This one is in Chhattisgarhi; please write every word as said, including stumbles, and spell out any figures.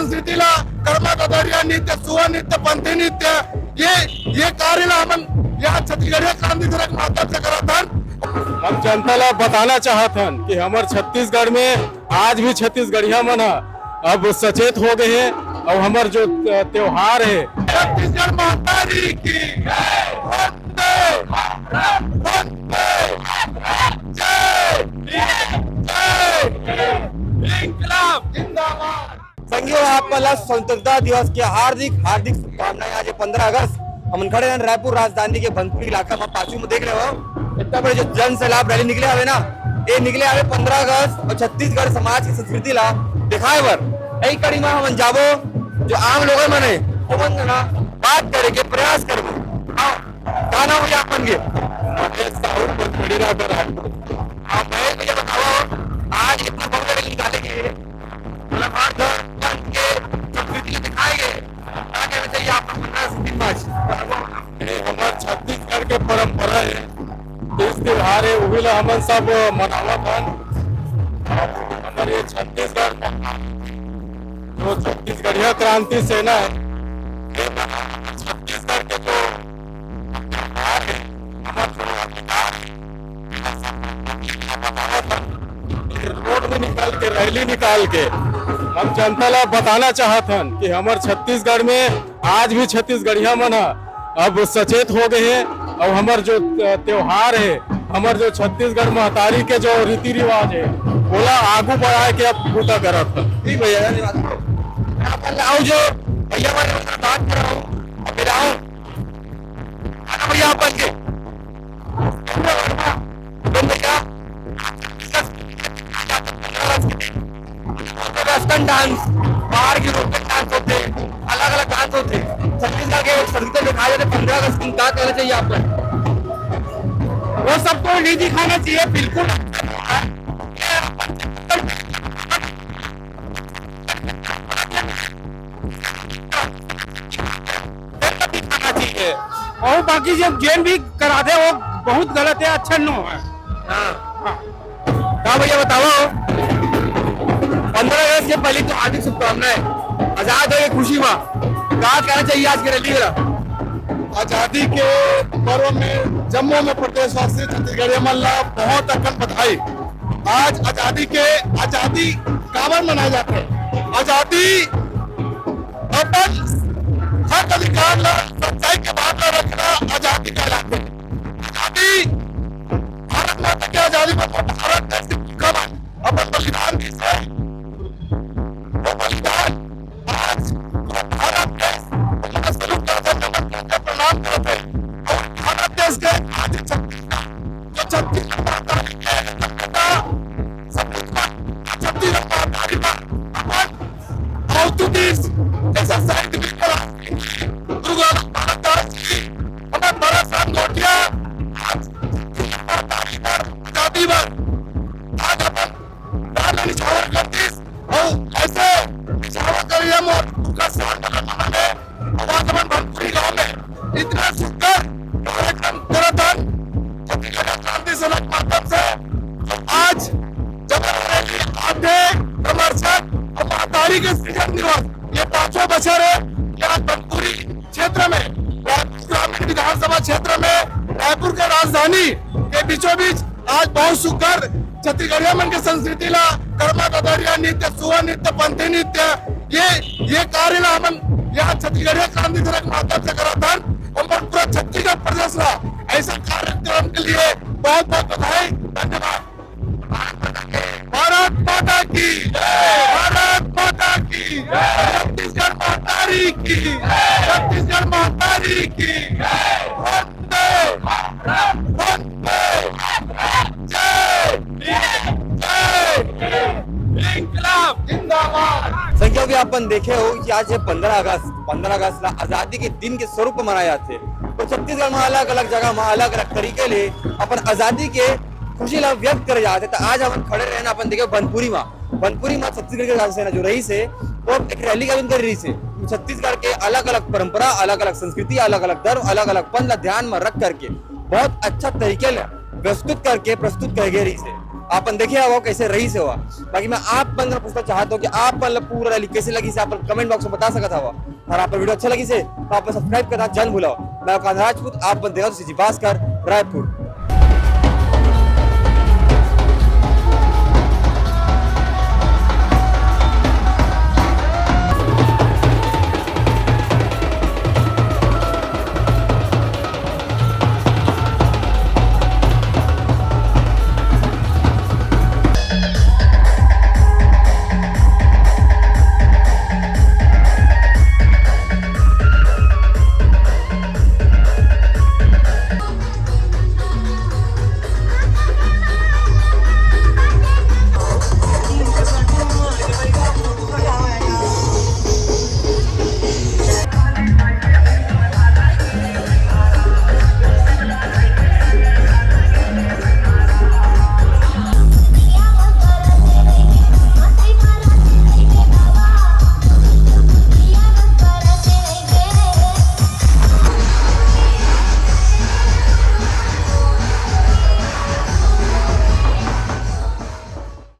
संस्कृति ला, कर्मा कदरिया नृत्य, सुआ नृत्य, पंथी नृत्य, ये, ये कार्य ला हमन यहाँ छत्तीसगढ़िया क्रांति सेना के माध्यम से करत हन। हम जनता ला बताना चाहत हन कि हमर छत्तीसगढ़ में आज भी छत्तीसगढ़िया मन ह अब सचेत हो गए हे अउ हमर जो, अ, त्योहार हे। छत्तीसगढ़ महतारी की जय, वंदे मातरम, वंदे मातरम, जय भीम, जय भीम, इंकलाब जिंदाबाद। संगियो, आप मन ला स्वतंत्रता दिवस के हार्दिक, हार्दिक शुभकामनाएं। आज ये पंद्रह अगस्त, हमन खड़े हन रायपुर राजधानी के भनपुरी इलाका में। पाछू में देख रहे हो, इतना बड़े जो जन सैलाब रैली निकले हवे ना, ये निकले हवे पंद्रह अगस्त अउ छत्तीसगढ़ समाज के संस्कृति ला दिखाए बर। यही कड़ी में हमन जाबो, जो आम लोगन मन हे, ओमन से ना बात करे के प्रयास करबो। हाँ, का नाम हे आप मन के? महेश साहू, भनपुरी इलाका रायपुर। हाँ, महेश भैया, बताओ, आज इतना बड़ा रैली निकाले गए, मतलब हर धर्म के संस्कृति के दिखाए गए। का कहना चाहिए आप लोग पंद्रह से दिन बाद? ये हमर छत्तीसगढ़ के परंपरा हे, तीज त्योहार हे, उही ला हमन सब मनावत हन। हमर ये छत्तीसगढ़, जो छत्तीसगढ़िया क्रांति सेना हे, ये छत्तीसगढ़ के जो त्योहार हे, हमर जो अधिकार हे, रोड में निकाल के, रैली निकाल के हम जनता ला बताना चाहत हन कि हमर छत्तीसगढ़ में आज भी छत्तीसगढ़िया मन ह अब सचेत हो गए हे अउ हमर जो, अ, त्योहार हे, हमर जो छत्तीसगढ़ महतारी के जो रीति रिवाज हे, ओला आगू बढ़ाए के अब बूता करत हन। जी भैया, धन्यवाद। आप आओ जो भैया वाले बात कर रहा हूँ, अभी आओ। आना भैया, आप बन के। तुम भैया, वेस्टर्न डांस, बाहर के यूरोपियन डांस होते हैं, अलग-अलग डांस होते हैं। छत्तीसगढ़ के संगीत दिखाए जाते हैं, पंद्रह अगस्त दिन। क्या कहना चाहिए आपको? वो सबको नहीं दिखाना चाहिए, बिल्कुल। दिखाना चाहिए। और बाकी जो जेन भी कराथे, वो बहुत गलत हे, अच्छा नो हे। हाँ। हाँ। का भैया बताओ, पंद्रह अगस्त के पहली तो हार्दिक शुभकामनाएं। आजाद होए के खुशी में का कहना चाहिए आज के रैली वाला? आजादी के पर्व में जम्मो में प्रदेशवासी छत्तीसगढ़िया मन ला बहुत अकन बधाई। आज आजादी के, आजादी काबर मनाए जाथे? आजादी अपन हक अधिकार ला, सच्चाई के बात ला रखना आजादी कहलाथे। आजादी, भारत माता के आजादी बर भारत देश के भूखा मन अपन बलिदान दिस हे। वो बलिदान आज भारत देश, भारत स्वरूप का नमन करके प्रणाम करत हे। और भारत देश के आज छत्तीसगढ़, जो छत्तीसगढ़ माता के छत्तीसगढ़ माता के अपन अवधूत जैसा शहीद वीर गुरु गोरख भारद्वाज जी, हमारे भरत राम गोटिया, आज आजादी बर, आज अपन प्राण निछावर कर दिस, और ऐसे निछावर कर ये मोर का शान बदल बना ले। आज अपन भनपुरी गांव में इतना सुंदर कार्यक्रम करत हन, छत्तीसगढ़ क्रांति सेना के माध्यम से। तो आज जब रैली आते, कमरसत और महतारी के सृजन दिवस, ये पांचवा बछर हे कि आज भनपुरी क्षेत्र में, रायपुर ग्रामीण विधानसभा क्षेत्र में, रायपुर के राजधानी के बीचों बीच आज बहुत सुघर छत्तीसगढ़िया मन के संस्कृति ला, कर्मा कदरिया नृत्य, सुआ नृत्य, पंथी नृत्य, ये, ये कार्य ला हमन यहाँ छत्तीसगढ़िया क्रांति सेना के माध्यम से करत हन। हमर पूरा छत्तीसगढ़ प्रदेश ला ऐसा कार्यक्रम के लिए बहुत बहुत बधाई, धन्यवाद। भारत माता की जय, भारत माता की जय, छत्तीसगढ़ महतारी की जय, छत्तीसगढ़ महतारी की जय। वंदे मातरम, वंदे मातरम, जय भीम, जय भीम, इंकलाब जिंदाबाद। संगियो, अभी अपन देखे हो कि आज ये पंद्रह अगस्त, पंद्रह अगस्त ला आजादी के दिन के स्वरूप में मनाए जाथे। तो छत्तीसगढ़ में अलग-अलग जगह में अलग-अलग तरीके ले अपन आजादी के खुशी ला व्यक्त करे जाथे। तो आज हमन खड़े रहेन, अपन देखे भनपुरी में, भनपुरी में छत्तीसगढ़ के राजसेना जो रहिस हे, वो एक रैली का आयोजन करे रहिस हे। छत्तीसगढ़ के अलग-अलग परंपरा, अलग-अलग संस्कृति, अलग-अलग धर्म, अलग-अलग पंथ ला ध्यान में रख करके बहुत अच्छा तरीके ले प्रस्तुत करके प्रस्तुत करे गे रहिस हे। आप मन देखे हवा कैसे रहिस हे। बाकी मैं आप मन ला पूछना चाहत हूँ कि आप मन ला पूरा रैली कैसे लगिस हे, आप मन comment box में बता सकत हवा। अउ आप मन video अच्छा लगिस हे तो आप मन subscribe करना झन भूलव। मैं कान्हा राजपूत, आप मन देखत हव CG भास्कर, रायपुर।